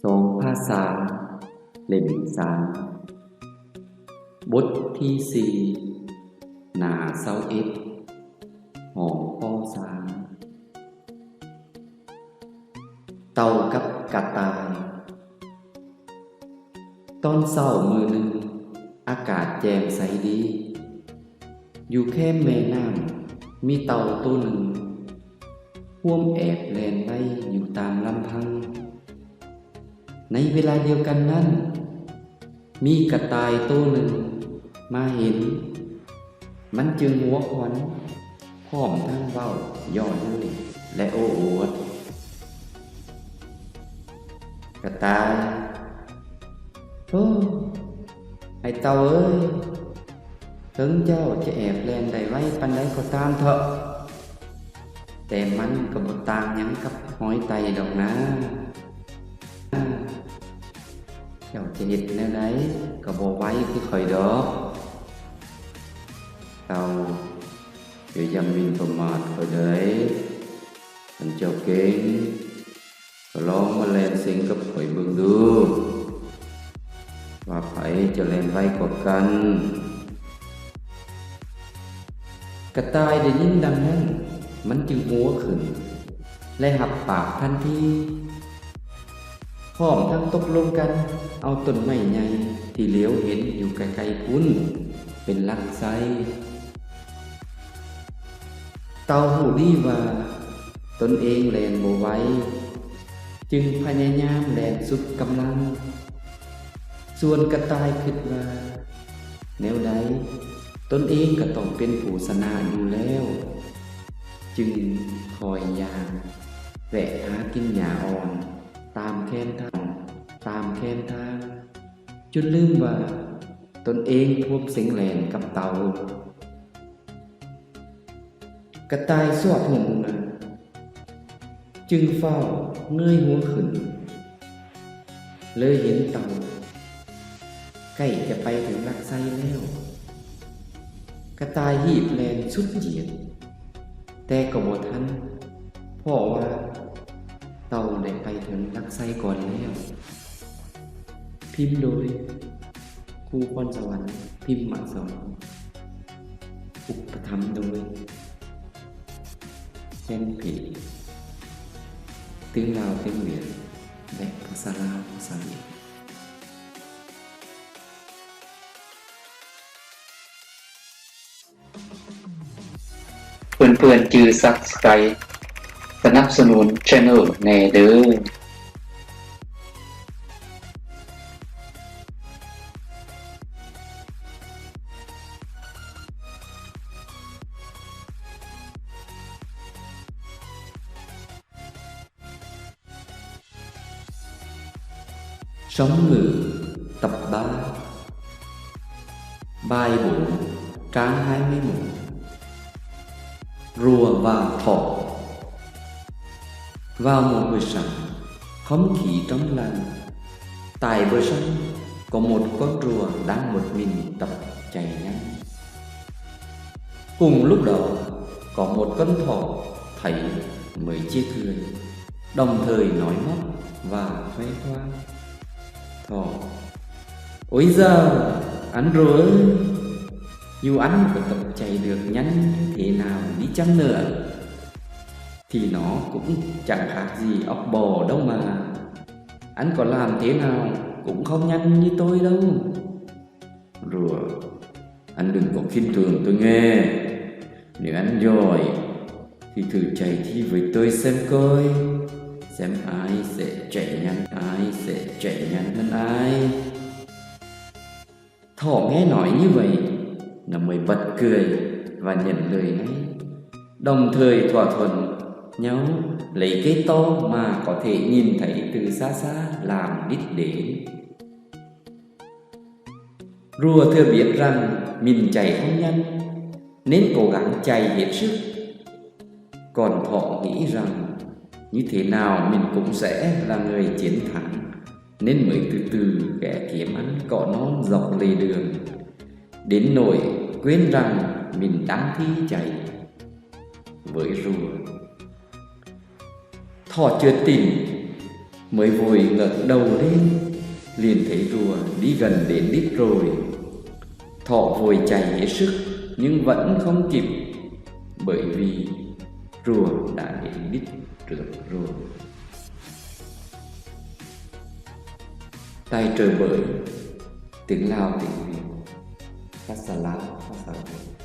ສອງພາສາ ເຫຼັ້ມສາມ ບົດທີສີ່ ໜ້າຊາວເອັດ ຫ້ອງ ປສາມ. ເຕົ່າກັບກະຕ່າຍ. ຕອນເຊົ້າມື້ໜຶ່ງ, ອາກາດແຈ່ມໃສດີ. ຢູ່ແຄມແມ່ນ້ຳ ມີເຕົ່າໂຕໜຶ່ງ ພວມແອບແລ່ນໄວຢູ່ຕາມລຳພັງ. ໃນເວລາດຽວກັນນັ້ນ, ມີກະຕ່າຍໂຕໜຶ່ງມາເຫັນ, ມັນຈຶ່ງຫົວຂວັນ ພ້ອມທັງເວົ້າເຍາະເຍີ້ຍ ແລະ ໂອ້ອວດ. ກະຕ່າຍ, ໂອ້ ໄອ້ເຕົ່າເອີຍ, ເຖິງເຈົ້າຈະແອບແລ່ນໄດ້ໄວປານໃດກໍຕາມເຖາະ, ແຕ່ມັນກໍບໍ່ຕ່າງຫຍັງກັບຫອຍໄຕ່ດອກນາ. ເຈົ້າຈະເຮັດແນວໃດກໍບໍ່ໄວຄືຂ້ອຍດອກ. ເຕົ່າ, ຢ່າຢ່ຳໝິ່ນປະໝາດຂ້ອຍເດີ. ຄັນເຈົ້າເກັ່ງ ກໍລອງມາແລ່ນເສັງກັບຂ້ອຍເບິ່ງດູ ວ່າໃຜຈະແລ່ນໄວກວ່າກັນ. ກະຕ່າຍໄດ້ຍິນດັ່ງນັ້ນ, ມັນຈຶ່ງຫົວຂຶ້ນ ແລະ ຮັບປາກທັນທີ, ພ້ອມທັງຕົກລົງກັນເອົາຕົ້ນໄມ້ໃຫຍ່ທີ່ຫຼຽວເຫັນຢູ່ໄກໆພຸ້ນເປັນຫຼັກໄຊ. ເຕົ່າຮູ້ດີວ່າຕົນເອງແລ່ນບໍ່ໄວ, ຈຶ່ງພະຍາຍາມແລ່ນສຸດກຳລັງ. ສ່ວນກະຕ່າຍຄິດວ່າ ແນວໃດຕົນເອງກໍຕ້ອງເປັນຜູ້ຊະນະຢູ່ແລ້ວ, ຈຶ່ງຄ່ອຍຍ່າງແວະຫາກິນຫຍ້າອ່ອນຕາມແຄມທາງ, ຕາມແຄມທາງ, ຈົນລືມວ່າຕົນເອງພວມເສັງແລ່ນກັບເຕົ່າ. ກະຕ່າຍຊອບຮູ້ເມື່ອ ຈຶ່ງຟ້າວເງີຍຫົວຂຶ້ນ, ເລີຍເຫັນເຕົ່າໃກ້ຈະໄປເຖິງຫຼັກໄຊແລ້ວ. ກະຕ່າຍຮີບແລ່ນສຸດຈຽດ, ແຕ່ກໍບໍ່ທັນ, ເພາະວ່າເຕົ່າໄດ້ໄປເຖິງຫຼັກໄຊກ່ອນແລ້ວ. ພິມໂດຍ ຄູພອນສະຫວັນ ພິມມະສອນ, ອຸປະຖຳໂດຍ ແຟນເພຈ ຕື່ມລາວຕື່ມວຽດ ແລະ ພາສາລາວພາສາຫວຽດ. ເພື່ອນໆຈື່ Subscribe ສະໜັບສະໜູນ Channel ແດ່ເດີ. ຊຳມືຕັບບາ ບາຍໂບງ ກາງຫາຍໄມໝູ ຣັວວາຖໍ ວາວໂມເບີຊັງ ຄອມຂີຕອມລັນ ຕາຍເບີຊັງ ກໍໝົດກ້ອນຣັວ ດັງໝົດມິນຕັບໃຈຍັງ ກຸງລຸກດອກ ກໍໝົດກ້ອນຖອກ ໄຖເມີຍເຈຍເຄືອນ ດອມເທີຍໜອຍມັກ ວ່າແຄວຄວາມ ຖອກ ໂອ້ຍເຈົ້າ ອັນໂຣເອີຍ ຢູ່ອັນກໍຕົກໃຈເລືອກຍັນເທນາວ ດີຈັງເນີ ທີ່ໜໍກຸງຈັງຂາກຈີອອກບໍ່ເດົາມາ ອັນກໍລາມເທນາວ ກຸງເຂົາຍັນຍືໂຕຍເດົາ ຣັວ ອັນດຶງກໍຄິນເຕີງຕົວແງ ເນອັນຍ່ອຍ ທີ່ຖືໃຈທີ່ໄວ້ໂຕຍແຊມກ້ອຍ ແຊມອາຍແສໃຈຍັນອາຍແສໃຈຍັນນັ້ນອາຍ ຖອກແງໜອຍນີ້ໄວ້ ນຳໄວ້ບັດເກືອຍ ວ່າເຢັນເລີຍໄງ ດອມເທີຍທົ່ວທົນ ເຍົາ ເລີຍເກໂຕມາກໍເທຍິນໄຖຕື້ຊາຊາ ລາມດິດເດນ ຣັວເທື່ອບຽດຣັນ ມິນໃຈຂອງຍັນ ເນັ້ນໂກກັງໃຈເຫດຊຶກ ກ່ອນເພາະເຫລັງ ຍືເທນາວ ມິນກົງແສ ລະເງີຍຈຽນຖັງ ເນັ້ນເໝີຍຕື້ໆ ແກ່ເກມັນ ເກາະນອນ ຊອກເລເດືອງ ເດັນໂນຍ ເກວນຣັງ ມິນດັງທີ່ໃຈ ເຫວີຍຣັວ ຖອດເຈືອຕິ່ນ Mới vội ngẩng đầu lên, liền thấy rùa đi gần đến đít rồi. Thỏ vội chạy hết sức nhưng vẫn không kịp, bởi vì rùa đã đến đít trước rồi. Tài trợ bởi tiếng Lào, tiếng Việt, ພາສາລາວ ພາສາໄທ.